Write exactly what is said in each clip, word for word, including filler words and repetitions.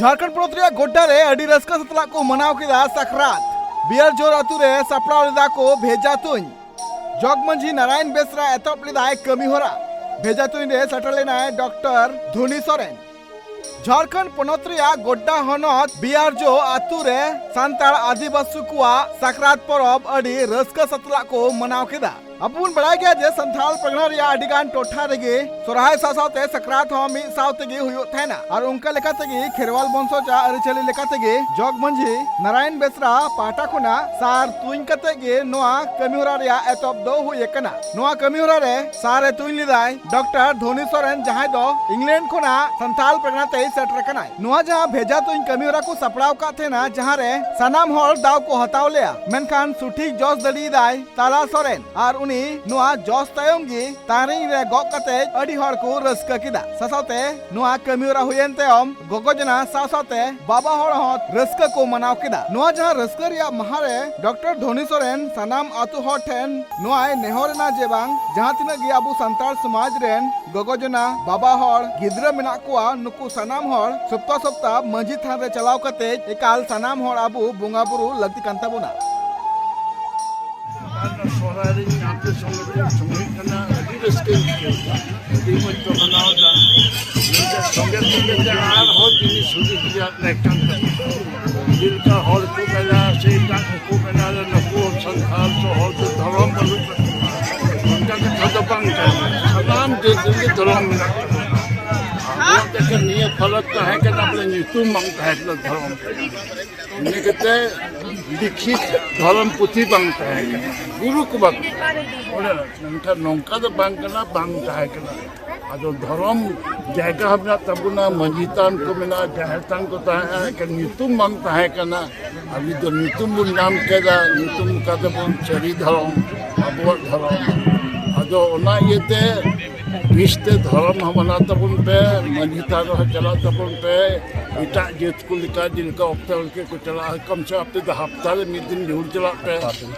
ᱡᱷᱟᱲᱠᱷᱚᱸᱰ ᱯᱚᱱᱚᱛ ᱨᱮᱭᱟᱜ ᱜᱳᱰᱰᱟ ᱨᱮ ᱟᱹᱰᱤ ᱨᱟᱹᱥᱠᱟᱹ ᱥᱟᱛᱞᱟᱜ ᱠᱚ ᱢᱟᱱᱟᱣ ᱠᱮᱫᱟ ᱥᱟᱠᱨᱟᱛ᱾ ᱵᱤᱭᱟᱨ ᱡᱳᱨ ᱟᱛᱳ ᱨᱮ ᱥᱟᱯᱲᱟᱣ ᱞᱮᱫᱟ ᱠᱚ ᱵᱷᱮᱡᱟ ᱛᱩᱧ᱾ ᱡᱚᱜᱽ ᱢᱟᱹᱡᱷᱤ ᱱᱟᱨᱟᱭᱚᱱ ᱵᱮᱥᱨᱟ ᱮᱛᱚᱦᱚᱵ ᱞᱮᱫᱟᱭ ᱠᱟᱹᱢᱤ ᱦᱚᱨᱟ᱾ ᱵᱷᱮᱡᱟ ᱛᱩᱧ ᱨᱮ ᱥᱮᱴᱮᱨ ᱞᱮᱱᱟᱭ ᱰᱚᱠᱴᱚᱨ ᱫᱷᱚᱱᱤ ᱥᱚᱨᱮᱱ᱾ ᱡᱷᱟᱲᱠᱷᱚᱸᱰ ᱯᱚᱱᱚᱛ ᱨᱮᱭᱟᱜ ᱜᱳᱰᱰᱟ ᱦᱚᱱᱚᱛ ᱵᱤᱭᱟᱨᱡᱳ ᱟᱛᱳ ᱨᱮ ᱥᱟᱱᱛᱟᱲ ᱟᱹᱫᱤᱵᱟᱹᱥᱤ ᱠᱚᱣᱟᱜ ᱥᱟᱠᱨᱟᱛ ᱯᱚᱨᱚᱵᱽ ᱟᱹᱰᱤ ᱨᱟᱹᱥᱠᱟᱹ ᱥᱟᱛᱞᱟᱜ ᱠᱚ ᱢᱟᱱᱟᱣ ᱠᱮᱫᱟ᱾ ᱟᱵᱚ ᱵᱚᱱ ᱵᱟᱲᱟᱭ ᱜᱮᱭᱟ ᱡᱮ ᱥᱟᱱᱛᱟᱲ ᱯᱟᱨᱜᱟᱱᱟ ᱨᱮᱭᱟᱜ ᱟᱹᱰᱤ ᱜᱟᱱ ᱴᱚᱴᱷᱟ ᱨᱮᱜᱮ ᱥᱚᱨᱦᱟᱭ ᱥᱟᱶ ᱥᱟᱶᱛᱮ ᱥᱟᱠᱨᱟᱛ ᱦᱚᱸ ᱢᱤᱫ ᱥᱟᱶ ᱛᱮᱜᱮ ᱦᱩᱭᱩᱜ ᱛᱟᱦᱮᱱᱟ᱾ ᱟᱨ ᱚᱱᱠᱟ ᱞᱮᱠᱟ ᱛᱮᱜᱮ ᱠᱷᱮᱨᱣᱟᱞ ᱵᱚᱝᱥᱚᱡᱟᱜ ᱟᱹᱨᱤᱪᱟᱹᱞᱤ ᱞᱮᱠᱟ ᱛᱮᱜᱮ ᱡᱚᱜᱽ ᱢᱟᱹᱡᱷᱤ ᱱᱟᱨᱟᱭᱚᱱ ᱵᱮᱥᱨᱟ ᱯᱟᱦᱴᱟ ᱠᱷᱚᱱᱟᱜ ᱥᱟᱨ ᱛᱩᱧ ᱠᱟᱛᱮ ᱜᱮ ᱱᱚᱣᱟ ᱠᱟᱹᱢᱤ ᱦᱚᱨᱟ ᱨᱮᱭᱟᱜ ᱮᱛᱚᱦᱚᱵ ᱫᱚ ᱦᱩᱭ ᱟᱠᱟᱱᱟ᱾ ᱱᱚᱣᱟ ᱠᱟᱹᱢᱤ ᱦᱚᱨᱟ ᱨᱮ ᱥᱟᱨ ᱮ ᱛᱩᱧ ᱞᱮᱫᱟᱭ ᱰᱚᱠᱴᱚᱨ ᱫᱷᱚᱱᱤ ᱥᱚᱨᱮᱱ, ᱡᱟᱦᱟᱸᱭ ᱫᱚ ᱤᱝᱞᱮᱱᱰ ᱠᱷᱚᱱᱟᱜ ᱥᱟᱱᱛᱟᱲ ᱯᱟᱨᱜᱟᱱᱟ ᱛᱮᱭ ᱥᱮᱴᱮᱨ ᱟᱠᱟᱱᱟᱭ᱾ ᱱᱚᱣᱟ ᱡᱟᱦᱟᱸ ᱵᱷᱮᱡᱟ ᱛᱩᱧ ᱠᱟᱹᱢᱤ ᱦᱚᱨᱟ ᱠᱚ ᱥᱟᱯᱲᱟᱣ ᱟᱠᱟᱫ ᱛᱟᱦᱮᱱᱟ, ᱡᱟᱦᱟᱸ ᱨᱮ ᱥᱟᱱᱟᱢ ᱦᱚᱲ ᱫᱟᱣ ᱠᱚ ᱦᱟᱛᱟᱣ ᱞᱮᱜᱼᱟ, ᱢᱮᱱᱠᱷᱟᱱ ᱥᱚᱴᱷᱤᱠ ᱡᱚᱥ ᱫᱟᱲᱮᱭᱟᱫᱟᱭ ᱛᱟᱞᱟ ᱥᱚᱨᱮᱱ᱾ ᱟᱨ ᱩᱱᱤ ᱱᱚᱣᱟ ᱡᱚᱥ ᱛᱟᱭᱚᱢ ᱜᱮ ᱛᱟᱨᱤᱧ ᱨᱮ ᱜᱚᱜ ᱠᱟᱛᱮ ᱟᱹᱰᱤ ᱦᱚᱲ ᱠᱚ ᱨᱟᱹᱥᱠᱟᱹ ᱠᱮᱫᱟ᱾ ᱥᱟᱥᱟᱣᱛᱮ ᱱᱚᱣᱟ ᱠᱟᱹᱢᱤ ᱦᱚᱨᱟ ᱦᱩᱭᱮᱱ ᱛᱟᱭᱚᱢ ᱜᱚᱜᱚ ᱡᱚᱱᱟ ᱥᱟᱶ ᱥᱟᱶᱛᱮ ᱵᱟᱵᱟ ᱦᱚᱲ ᱦᱚᱸ ᱨᱟᱹᱥᱠᱟᱹ ᱠᱚ ᱢᱟᱱᱟᱣ ᱠᱮᱫᱟ᱾ ᱱᱚᱣᱟ ᱡᱟᱦᱟᱸ ᱨᱟᱹᱥᱠᱟᱹ ᱨᱮᱭᱟᱜ ᱢᱟᱦᱟ ᱨᱮ ᱰᱚᱠᱴᱚᱨ ᱫᱷᱚᱱᱤ ᱥᱚᱨᱮᱱ ᱥᱟᱱᱟᱢ ᱟᱹᱛᱩ ᱦᱚᱲ ᱴᱷᱮᱱ ᱱᱚᱣᱟᱭ ᱱᱮᱦᱚᱨ ᱮᱱᱟ ᱡᱮ ᱵᱟᱝ ᱡᱟᱦᱟᱸ ᱛᱤᱱᱟᱹᱜ ᱜᱮ ᱟᱵᱚ ᱥᱟᱱᱛᱟᱲ ᱥᱚᱢᱟᱡᱽ ᱨᱮᱱ ᱜᱚᱜᱚ ᱡᱚᱱᱟ, ᱵᱟᱵᱟ ᱦᱚᱲ, ᱜᱤᱫᱽᱨᱟᱹ ᱢᱮᱱᱟᱜ ᱠᱚᱣᱟ, ᱱᱩᱠᱩ ᱥᱟᱱᱟᱢ ᱦᱚᱲ ᱥᱚᱯᱛᱟ ᱥᱚᱯᱛᱟ ᱢᱟᱹᱡᱷᱤ ᱛᱷᱟᱱ ᱨᱮ ᱪᱟᱞᱟᱣ ᱠᱟᱛᱮ ᱮᱠᱟᱞ ᱥᱟᱱᱟᱢ ᱦᱚᱲ ᱟᱵᱚ ᱵᱚᱸᱜᱟ ᱵᱩᱨᱩ ᱞᱟᱹᱠᱛᱤ ᱠᱟᱱ ᱛᱟᱵᱚᱱᱟ᱾ ᱥᱚᱦᱨᱟᱭ ᱨᱮ ᱤᱧ ᱟᱯᱮ ᱥᱚᱸᱜᱮ ᱛᱮᱧ ᱥᱚᱸᱜᱮᱜ ᱠᱟᱱᱟ, ᱟᱹᱰᱤ ᱨᱟᱹᱥᱠᱟᱹᱧ ᱟᱹᱭᱠᱟᱹᱣ ᱮᱫᱟ, ᱟᱹᱰᱤ ᱢᱚᱡᱽ ᱯᱮ ᱢᱟᱱᱟᱣ ᱮᱫᱟ᱾ ᱢᱮᱱᱠᱷᱟᱱ ᱥᱚᱸᱜᱮ ᱥᱚᱸᱜᱮ ᱛᱮ ᱟᱨᱦᱚᱸ ᱡᱤᱱᱤᱥ ᱦᱩᱫᱤᱥ ᱨᱮᱭᱟᱜ ᱞᱮᱠᱟᱱ ᱠᱟᱛᱷᱟ᱾ ᱡᱮᱞᱮᱠᱟ ᱦᱚᱲ ᱠᱚ ᱢᱮᱱᱟ ᱥᱮ ᱮᱴᱟᱜ ᱠᱚᱠᱚ ᱢᱮᱱᱟ ᱡᱮ ᱱᱩᱠᱩ ᱥᱟᱱᱛᱟᱲ ᱫᱚ ᱦᱚᱲ ᱫᱚ ᱫᱷᱚᱨᱚᱢ ᱵᱟᱹᱱᱩᱜ ᱛᱟᱠᱚᱣᱟ, ᱚᱱᱠᱟ ᱠᱟᱛᱷᱟ ᱫᱚ ᱵᱟᱝ ᱠᱟᱱᱟ᱾ ᱥᱟᱱᱟᱢ ᱡᱟᱹᱛ ᱨᱮᱜᱮ ᱫᱷᱚᱨᱚᱢ ᱢᱮᱱᱟᱜ ᱛᱟᱵᱚᱱᱟ᱾ ᱟᱵᱚᱣᱟᱜ ᱫᱚ ᱮᱠᱮᱱ ᱱᱤᱭᱟᱹ ᱯᱷᱟᱨᱟᱠ ᱛᱟᱦᱮᱸ ᱠᱟᱱᱟ, ᱵᱚᱞᱮ ᱧᱩᱛᱩᱢ ᱵᱟᱝ ᱛᱟᱦᱮᱸ ᱠᱟᱱᱟ ᱫᱷᱚᱨᱚᱢ ᱨᱮ᱾ ᱤᱱᱟᱹ ᱠᱟᱛᱮ ᱞᱤᱠᱷᱤᱛ ᱫᱷᱚᱨᱚᱢ ᱯᱩᱛᱷᱤ ᱵᱟᱝ ᱛᱟᱦᱮᱸ ᱠᱟᱱᱟ, ᱜᱩᱨᱩ ᱠᱚ ᱵᱟᱝ ᱛᱟᱦᱮᱸ ᱠᱟᱱᱟ᱾ ᱢᱮᱱᱠᱷᱟᱱ ᱱᱚᱝᱠᱟ ᱫᱚ ᱵᱟᱝ ᱠᱟᱱᱟ, ᱵᱟᱝ ᱛᱟᱦᱮᱸ ᱠᱟᱱᱟ᱾ ᱟᱫᱚ ᱫᱷᱚᱨᱚᱢ ᱡᱟᱭᱜᱟ ᱦᱚᱸ ᱢᱮᱱᱟᱜ ᱛᱟᱵᱚᱱᱟ, ᱢᱟᱹᱡᱷᱤ ᱛᱷᱟᱱ ᱠᱚ ᱢᱮᱱᱟᱜᱼᱟ, ᱡᱟᱦᱮᱨ ᱛᱷᱟᱱ ᱠᱚ ᱛᱟᱦᱮᱸ ᱠᱟᱱᱟ, ᱮᱱᱠᱷᱟᱱ ᱧᱩᱛᱩᱢ ᱵᱟᱝ ᱛᱟᱦᱮᱸ ᱠᱟᱱᱟ᱾ ᱟᱵᱚ ᱫᱚ ᱧᱩᱛᱩᱢ ᱵᱚᱱ ᱧᱟᱢ ᱠᱮᱫᱟ, ᱧᱩᱛᱩᱢ ᱠᱟᱛᱮ ᱵᱚᱱ ᱥᱟᱹᱨᱤ ᱫᱷᱚᱨᱚᱢ, ᱟᱵᱚᱣᱟᱜ ᱫᱷᱚᱨᱚᱢ᱾ ᱟᱫᱚ ᱚᱱᱟ ᱤᱭᱟᱹᱛᱮ ᱵᱮᱥᱛᱮ ᱫᱷᱚᱨᱚᱢ ᱦᱚᱸ ᱢᱟᱱᱟᱣ ᱛᱟᱵᱚᱱ ᱯᱮ, ᱢᱟᱹᱡᱷᱤ ᱛᱷᱟᱱ ᱨᱮᱦᱚᱸ ᱪᱟᱞᱟᱜ ᱛᱟᱵᱚᱱ ᱯᱮ, ᱮᱴᱟᱜ ᱡᱟᱹᱛ ᱠᱚ ᱞᱮᱠᱟ ᱡᱮᱞᱮᱠᱟ ᱚᱠᱛᱮ ᱨᱮᱜᱮ ᱠᱚ ᱪᱟᱞᱟᱜᱼᱟ, ᱠᱚᱢ ᱥᱮ ᱟᱯᱮ ᱫᱚ ᱦᱟᱯᱛᱟ ᱨᱮ ᱢᱤᱫ ᱫᱤᱱ ᱡᱟᱹᱨᱩᱲ ᱪᱟᱞᱟᱜ ᱯᱮ᱾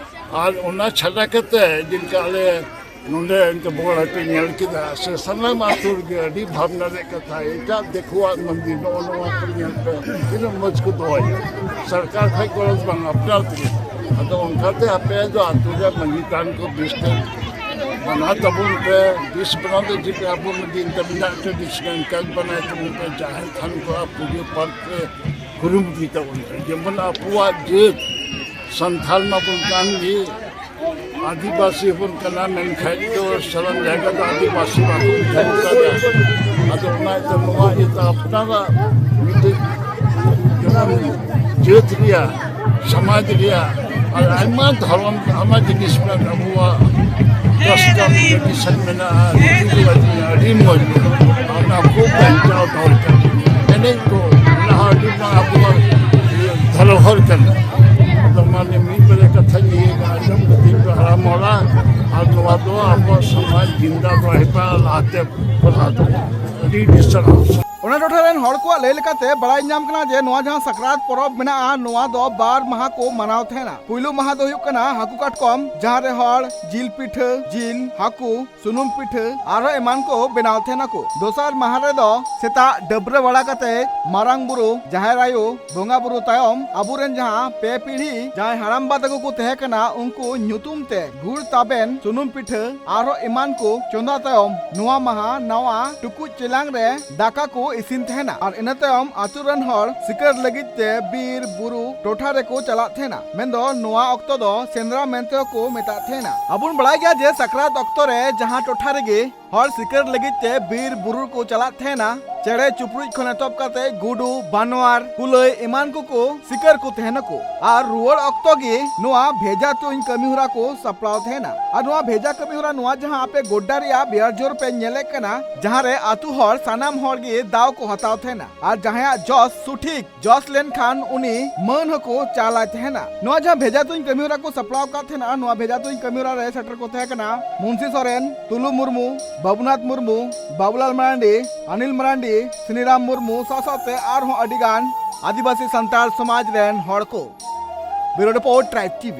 ᱟᱨ ᱚᱱᱟ ᱪᱷᱟᱰᱟ ᱠᱟᱛᱮ ᱡᱮᱞᱮᱠᱟ ᱟᱞᱮ ᱱᱚᱰᱮ ᱮᱱᱛᱮ ᱵᱚᱲ ᱦᱟᱹᱴᱤᱧ ᱧᱮᱞ ᱠᱮᱫᱟ ᱥᱮ ᱥᱟᱱᱟᱢ ᱟᱹᱛᱩ ᱨᱮᱜᱮ ᱟᱹᱰᱤ ᱵᱷᱟᱵᱽᱱᱟ ᱨᱮᱭᱟᱜ ᱠᱟᱛᱷᱟ, ᱮᱴᱟᱜ ᱫᱤᱠᱩᱣᱟᱜ ᱢᱚᱱᱫᱤᱨ ᱱᱚᱜᱼᱚ ᱱᱚᱣᱟ ᱠᱚ ᱧᱮᱞ ᱯᱮ, ᱛᱤᱱᱟᱹᱜ ᱢᱚᱡᱽ ᱠᱚ ᱫᱚᱦᱚᱭᱟ᱾ ᱥᱚᱨᱠᱟᱨ ᱠᱷᱚᱡ ᱜᱚᱲᱚ ᱫᱚ ᱵᱟᱝ, ᱟᱯᱱᱟᱨ ᱛᱮᱜᱮ᱾ ᱟᱫᱚ ᱚᱱᱠᱟᱛᱮ ᱟᱯᱮ ᱫᱚ ᱟᱹᱛᱩ ᱨᱮ ᱢᱟᱺᱡᱷᱤ ᱛᱷᱟᱱ ᱠᱚ ᱵᱮᱥ ᱛᱮ ᱵᱮᱱᱟᱣ ᱛᱟᱵᱚᱱ ᱯᱮ, ᱵᱮᱥ ᱵᱮᱱᱟᱣ ᱫᱚ ᱡᱮ ᱯᱮ ᱟᱵᱚ ᱢᱤᱫ ᱫᱤᱱ ᱛᱮ ᱢᱮᱱᱟᱜ ᱴᱨᱮᱰᱤᱥᱚᱱᱟᱞ ᱠᱟᱡᱽ ᱵᱮᱱᱟᱣ ᱛᱟᱵᱚᱱ ᱯᱮ, ᱡᱟᱦᱮᱨ ᱛᱷᱟᱱ ᱠᱚ ᱯᱩᱡᱟᱹ ᱯᱟᱴ ᱯᱮ ᱠᱩᱨᱩᱢᱩᱴᱩᱭ ᱛᱟᱵᱚᱱ ᱯᱮ᱾ ᱡᱮᱢᱚᱱ ᱟᱵᱚᱣᱟᱜ ᱡᱟᱹᱛ ᱥᱟᱱᱛᱟᱲ ᱢᱟᱵᱚᱱ ᱠᱟᱱ ᱜᱮ, ᱟᱹᱫᱤᱵᱟᱹᱥᱤ ᱦᱚᱯᱚᱱ ᱠᱟᱱᱟ, ᱢᱮᱱᱠᱷᱟᱡ ᱫᱚ ᱥᱟᱱᱟᱢ ᱡᱟᱭᱜᱟ ᱫᱚ ᱟᱹᱫᱤᱵᱟᱹᱥᱤ ᱵᱟᱠᱚ ᱛᱟᱦᱮᱸ ᱠᱟᱱᱟ᱾ ᱟᱫᱚ ᱚᱱᱟ ᱤᱭᱟᱹᱛᱮ ᱱᱚᱣᱟ ᱤᱭᱟᱹᱛᱮ ᱟᱯᱱᱟᱨᱟᱜ ᱢᱤᱫᱴᱮᱡ ᱡᱮᱢᱚᱱ ᱡᱟᱹᱛ ᱨᱮᱭᱟᱜ, ᱥᱚᱢᱟᱡᱽ ᱨᱮᱭᱟᱜ ᱟᱨ ᱟᱭᱢᱟ ᱫᱷᱚᱨᱚᱢ, ᱟᱭᱢᱟ ᱡᱤᱱᱤᱥ ᱢᱮᱱᱟᱜᱼᱟ, ᱟᱵᱚᱣᱟᱜ ᱠᱟᱥᱴᱚᱢ ᱴᱨᱮᱰᱤᱥᱚᱱ ᱢᱮᱱᱟᱜᱼᱟ, ᱨᱤᱛᱤ ᱨᱮᱣᱟᱡᱽ ᱢᱮᱱᱟᱜᱼᱟ, ᱟᱹᱰᱤ ᱢᱚᱡᱽ ᱢᱮᱱᱟᱜᱼᱟ᱾ ᱚᱱᱟ ᱠᱚ ᱵᱟᱧᱪᱟᱣ ᱫᱚᱦᱚᱭ ᱠᱟᱱᱟ᱾ ᱮᱱᱮᱡ ᱠᱚ, ᱚᱱᱟ ᱦᱚᱸ ᱟᱹᱰᱤ ᱢᱟᱨᱟᱝ ᱟᱵᱚᱣᱟᱜ ᱫᱷᱚᱨᱚᱦᱚᱨ ᱠᱟᱱᱟ᱾ ᱟᱫᱚ ᱢᱟᱱᱮ ᱢᱤᱫ ᱵᱟᱨᱭᱟ ᱠᱟᱛᱷᱟᱧ ᱞᱟᱹᱭ ᱮᱫᱟ, ᱟᱸᱡᱚᱢ ᱠᱟᱛᱮ ᱤᱧ ᱫᱚ ᱦᱟᱲᱟᱢ ᱦᱚᱲᱟ, ᱟᱨ ᱱᱚᱣᱟ ᱫᱚ ᱟᱵᱚᱣᱟᱜ ᱥᱚᱢᱟᱡᱽ ᱡᱤᱱᱫᱟ ᱫᱚᱦᱚᱭ ᱯᱮ, ᱞᱟᱦᱟᱛᱮ ᱠᱚᱨᱟᱣ ᱫᱚ ᱟᱹᱰᱤ ᱰᱤᱥᱴᱟᱨᱵ᱾ ᱚᱱᱟ ᱴᱚᱴᱷᱟ ᱨᱮᱱ ᱦᱚᱲ ᱠᱚᱣᱟᱜ ᱞᱟᱹᱭ ᱞᱮᱠᱟᱛᱮ ᱵᱟᱲᱟᱭ ᱧᱟᱢ ᱠᱟᱱᱟ ᱡᱮ ᱱᱚᱣᱟ ᱡᱟᱦᱟᱸ ᱥᱟᱠᱨᱟᱛ ᱯᱚᱨᱚᱵᱽ ᱢᱮᱱᱟᱜᱼᱟ, ᱱᱚᱣᱟ ᱫᱚ ᱵᱟᱨ ᱢᱟᱦᱟ ᱠᱚ ᱢᱟᱱᱟᱣ ᱛᱟᱦᱮᱱᱟ᱾ ᱯᱩᱭᱞᱩ ᱢᱟᱦᱟ ᱫᱚ ᱦᱩᱭᱩᱜ ᱠᱟᱱᱟ ᱦᱟᱹᱠᱩ ᱠᱟᱴᱠᱚᱢ, ᱡᱟᱦᱟᱸ ᱨᱮ ᱦᱚᱲ ᱡᱤᱞ ᱯᱤᱴᱷᱟᱹ, ᱡᱤᱞ, ᱦᱟᱹᱠᱩ, ᱥᱩᱱᱩᱢ ᱯᱤᱴᱷᱟᱹ ᱟᱨᱦᱚᱸ ᱮᱢᱟᱱ ᱠᱚ ᱵᱮᱱᱟᱣ ᱛᱟᱦᱮᱱᱟ ᱠᱚ᱾ ᱫᱚᱥᱟᱨ ᱢᱟᱦᱟ ᱨᱮᱫᱚ ᱥᱮᱛᱟᱜ ᱰᱟᱹᱵᱽᱨᱟᱹ ᱵᱟᱲᱟ ᱠᱟᱛᱮ ᱢᱟᱨᱟᱝ ᱵᱩᱨᱩ, ᱡᱟᱦᱮᱨ ᱟᱭᱳ, ᱵᱚᱸᱜᱟ ᱵᱩᱨᱩ ᱛᱟᱭᱚᱢ ᱟᱵᱚᱨᱮᱱ ᱡᱟᱦᱟᱸ ᱯᱮ ᱯᱤᱲᱦᱤ ᱡᱟᱦᱟᱸᱭ ᱦᱟᱲᱟᱢ ᱵᱟ ᱛᱟᱠᱚ ᱠᱚ ᱛᱟᱦᱮᱸ ᱠᱟᱱᱟ, ᱩᱱᱠᱩ ᱧᱩᱛᱩᱢ ᱛᱮ ᱜᱩᱲ ᱛᱟᱵᱮᱱ, ᱥᱩᱱᱩᱢ ᱯᱤᱴᱷᱟᱹ ᱟᱨᱦᱚᱸ ᱮᱢᱟᱱ ᱠᱚ ᱪᱚᱸᱫᱟ ᱛᱟᱭᱚᱢ ᱱᱚᱣᱟ ᱢᱟᱦᱟ ᱱᱟᱣᱟ ᱴᱩᱠᱩᱡ ᱪᱮᱞᱟᱝ ᱨᱮ ᱫᱟᱠᱟ ᱠᱚ ᱤᱥᱤᱱ ᱛᱟᱦᱮᱱᱟ᱾ ᱟᱨ ᱤᱱᱟᱹ ᱛᱟᱭᱚᱢ ᱟᱛᱳ ᱨᱮᱱ ᱦᱚᱲ ᱥᱤᱠᱟᱹᱨ ᱞᱟᱹᱜᱤᱫ ᱛᱮ ᱵᱤᱨ ᱵᱩᱨᱩ ᱴᱚᱴᱷᱟ ᱨᱮᱠᱚ ᱪᱟᱞᱟᱜ ᱛᱟᱦᱮᱱᱟ, ᱢᱮᱱᱫᱚ ᱱᱚᱣᱟ ᱚᱠᱛᱚ ᱫᱚ ᱥᱮᱸᱫᱽᱨᱟ ᱢᱮᱱᱛᱮ ᱦᱚᱸᱠᱚ ᱢᱮᱛᱟᱜ ᱛᱟᱦᱮᱱᱟ᱾ ᱟᱵᱚᱱ ᱵᱟᱲᱟᱭ ᱜᱮᱭᱟ ᱡᱮ ᱥᱟᱠᱨᱟᱛ ᱚᱠᱛᱚ ᱨᱮ ᱡᱟᱦᱟᱸ ᱴᱚᱴᱷᱟ ᱨᱮᱜᱮ ᱦᱚᱲ ᱥᱤᱠᱟᱹᱨ ᱞᱟᱹᱜᱤᱫ ᱛᱮ ᱵᱤᱨ ᱵᱩᱨᱩ ᱨᱮᱠᱚ ᱪᱟᱞᱟᱜ ᱛᱟᱦᱮᱱᱟ, ᱪᱮᱬᱮ ᱪᱩᱯᱨᱩᱡ ᱠᱷᱚᱱ ᱮᱛᱚᱦᱚᱵ ᱠᱟᱛᱮ ᱜᱩᱰᱩ, ᱵᱟᱱᱣᱟᱨ, ᱠᱩᱞᱟᱹᱭ ᱮᱢᱟᱱ ᱠᱚᱠᱚ ᱥᱤᱠᱟᱹᱨ ᱠᱚ ᱛᱟᱦᱮᱱᱟᱠᱚ᱾ ᱟᱨ ᱨᱩᱣᱟᱹᱲ ᱚᱠᱛᱚ ᱜᱮ ᱱᱚᱣᱟ ᱵᱷᱮᱡᱟ ᱛᱩᱧ ᱠᱟᱹᱢᱤ ᱦᱚᱨᱟ ᱠᱚ ᱥᱟᱯᱲᱟᱣ ᱛᱟᱦᱮᱱᱟ᱾ ᱟᱨ ᱱᱚᱣᱟ ᱵᱷᱮᱡᱟ ᱠᱟᱹᱢᱤ ᱦᱚᱨᱟ ᱱᱚᱣᱟ ᱡᱟᱦᱟᱸ ᱟᱯᱮ ᱜᱚᱰᱰᱟ ᱨᱮᱭᱟᱜ ᱵᱮᱭᱟᱨ ᱡᱳᱨ ᱯᱮ ᱧᱮᱞᱮᱫ ᱠᱟᱱᱟ, ᱡᱟᱦᱟᱸ ᱨᱮ ᱟᱛᱳ ᱦᱚᱲ ᱥᱟᱱᱟᱢ ᱦᱚᱲ ᱜᱮ ᱫᱟᱣ ᱠᱚ ᱦᱟᱛᱟᱣ ᱛᱟᱦᱮᱱᱟ᱾ ᱟᱨ ᱡᱟᱦᱟᱸᱭᱟᱜ ᱡᱚᱥ ᱥᱚᱴᱷᱤᱠ ᱡᱚᱥ ᱞᱮᱱᱠᱷᱟᱱ ᱩᱱᱤ ᱢᱟᱹᱱ ᱦᱚᱸᱠᱚ ᱪᱟᱞᱟᱭ ᱛᱟᱦᱮᱱᱟ᱾ ᱱᱚᱣᱟ ᱡᱟᱦᱟᱸ ᱵᱷᱮᱡᱟ ᱛᱩᱧ ᱠᱟᱹᱢᱤ ᱦᱚᱨᱟ ᱠᱚ ᱥᱟᱯᱲᱟᱣ ᱟᱠᱟᱫ ᱛᱟᱦᱮᱱᱟ, ᱱᱚᱣᱟ ᱵᱷᱮᱡᱟ ᱛᱩᱧ ᱠᱟᱹᱢᱤ ᱦᱚᱨᱟ ᱨᱮ ᱥᱮᱴᱮᱨ ᱠᱚ ᱛᱟᱦᱮᱸ ᱠᱟᱱᱟ ᱢᱩᱱᱥᱤ ᱥᱚᱨᱮᱱ, ᱛᱩᱞᱩ ᱢᱩᱨᱢᱩ, ᱵᱟᱵᱩᱞᱟᱞ ᱢᱟᱨᱟᱱᱰᱤ, ᱟᱱᱤᱞ ᱢᱟᱨᱟᱱᱰᱤ, ᱥᱤᱱᱤᱨᱟᱢ ᱢᱩᱨᱢᱩ ᱥᱟᱶ ᱥᱟᱶᱛᱮ ᱟᱨᱦᱚᱸ ᱟᱹᱰᱤ ᱜᱟᱱ ᱟᱹᱫᱤᱵᱟᱹᱥᱤ ᱥᱟᱱᱛᱟᱲ ᱥᱚᱢᱟᱡᱽ ᱨᱮᱱ ᱦᱚᱲ ᱠᱚ᱾ Bureau Report, Tribe T V.